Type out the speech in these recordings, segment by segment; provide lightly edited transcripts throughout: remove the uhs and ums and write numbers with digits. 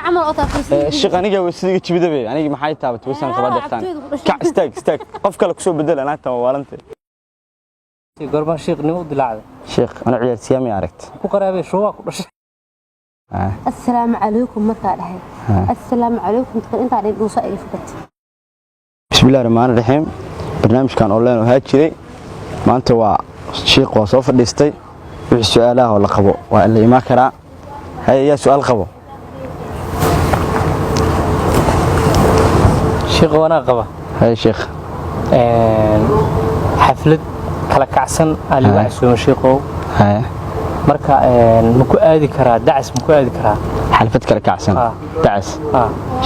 Camal oo taafursan. Sheekh, aniga wasiga jibidabe, aniga maxay taabatay wasan qaba dartaan? Kac, istaag, istaag, qof kale kusoo bedel, anaagta waa waalantay. Goormaa sheekhnimo u dilaacday? Sheekh, ana ciyaarsiyaa may aragt? Ku qaraabay shuwaa ku dhashay. Assalaamu calaykum markaa dhahay, assalaamu calaykum intaa dhin dhuusa iga fugatay. Bismillahi rahmaani raxiim. Barnaamijkan online oo haa jiray maanta waa sheekh waa soo fadhiistay. Wixii su-aalaha oo la qabo waa in la imaan karaa. Haye, yaa su-aal qabo? Sheekh, wanaa qaba. Haye sheekh. Xaflad kala kacsan aa ligu casuuma, sheekhow. Haye. Marka ma ku aadi karaa dacas? Ma ku aadi karaa? Xalfad kala kacsan? Dacas?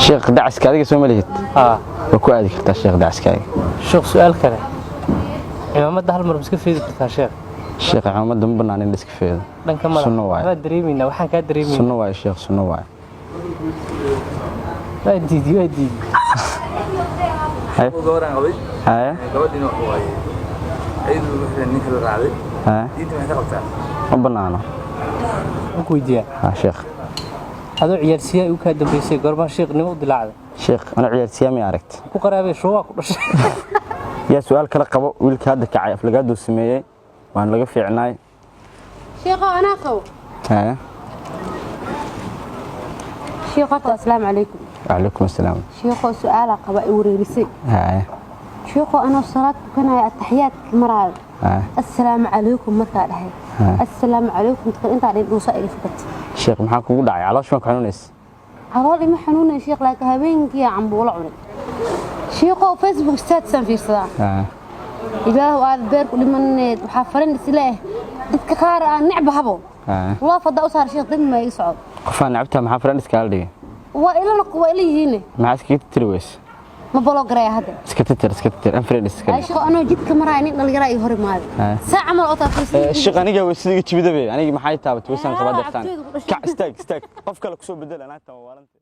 Sheekh, dacaska adiga soo ma lihid? Waa ku aadi kartaa sheekh dacaskaaga. Sheekh, su-aal kale: cimaamadda hal mar ma iska feedi kartaa, sheekh? Sheekh, cimaamadda ma bannaan in la iska feedo. Dhanka madax. Sunno waaye. Waa dareemaynaa, waxaan kaa dareemaynaa. Sunno waaye sheekh, sunno waaye. Waa diidi, waa diidi. Gabadhaan qabay. Haye. Gabadhiina wuxuu waayey ayadu wuxuu ninka la raacday. Haye. Diinta maxay ka qabtaa? Ma bannaano. Ma ku weydiiyaa? Ha sheekh. Adoo ciyaarsiyaa igu kaa dambaysay, goormaa sheekhnimo u dilaacday? Sheekh, ana ciyaarsiyaa may aragt? Ku qaraabay shuwaa ku dhashay. Yaa su-aal kala qabo? Wiilka hadda kacay aflagaaduu sameeyey, waan laga fiicnaay. Sheekho, anaa qabo. Haye. Sheekho, assalaamu calaykum. Wacalaykum assalaam. Sheekho, su-aalaa qaba i wareerisay. Haye. Sheekho, anoo salaad tukanaya, ataxiyaadka maraayo, haye, assalaamu calaykum markaa dhahay, assalaamu calaykum intaa dhin dhuusa iga fugatay. Sheekh, maxaa kugu dhacay? Caloosh ma ku xanuunaysa? Calool ima xanuunay sheekh, laakiin habeenkii cambuulo cunay. Sheekho, Facebook statusaan fiirsadaa. Haye. Ilaahu aad beer ku dhimaneed, waxaa farin isleeh dadka qaar aan necbahabo. Haye. Loo fadaa u saar sheekh, dad ma iga socdo. Qofaan necabtaa maxaa friends kaala dhigay? Waa ila waa ila yihiine. Maxaa iskaga titiri weyse? Ma block garaya hadda? Iska titir, iska titir, unfriend iska Ay dhig. Sheekho, anoo jidka maraya, nin dhalinyara ii hor imaaday. Saa camal oo taafursan. Sheekh, aniga wasiga jibidabe, aniga maxay taabatay wasan qaba dartaan? Cabtooyda ku dhashay. Kac, istaag, istaag, qof kale kusoo bedel, anaagta waa waalantay.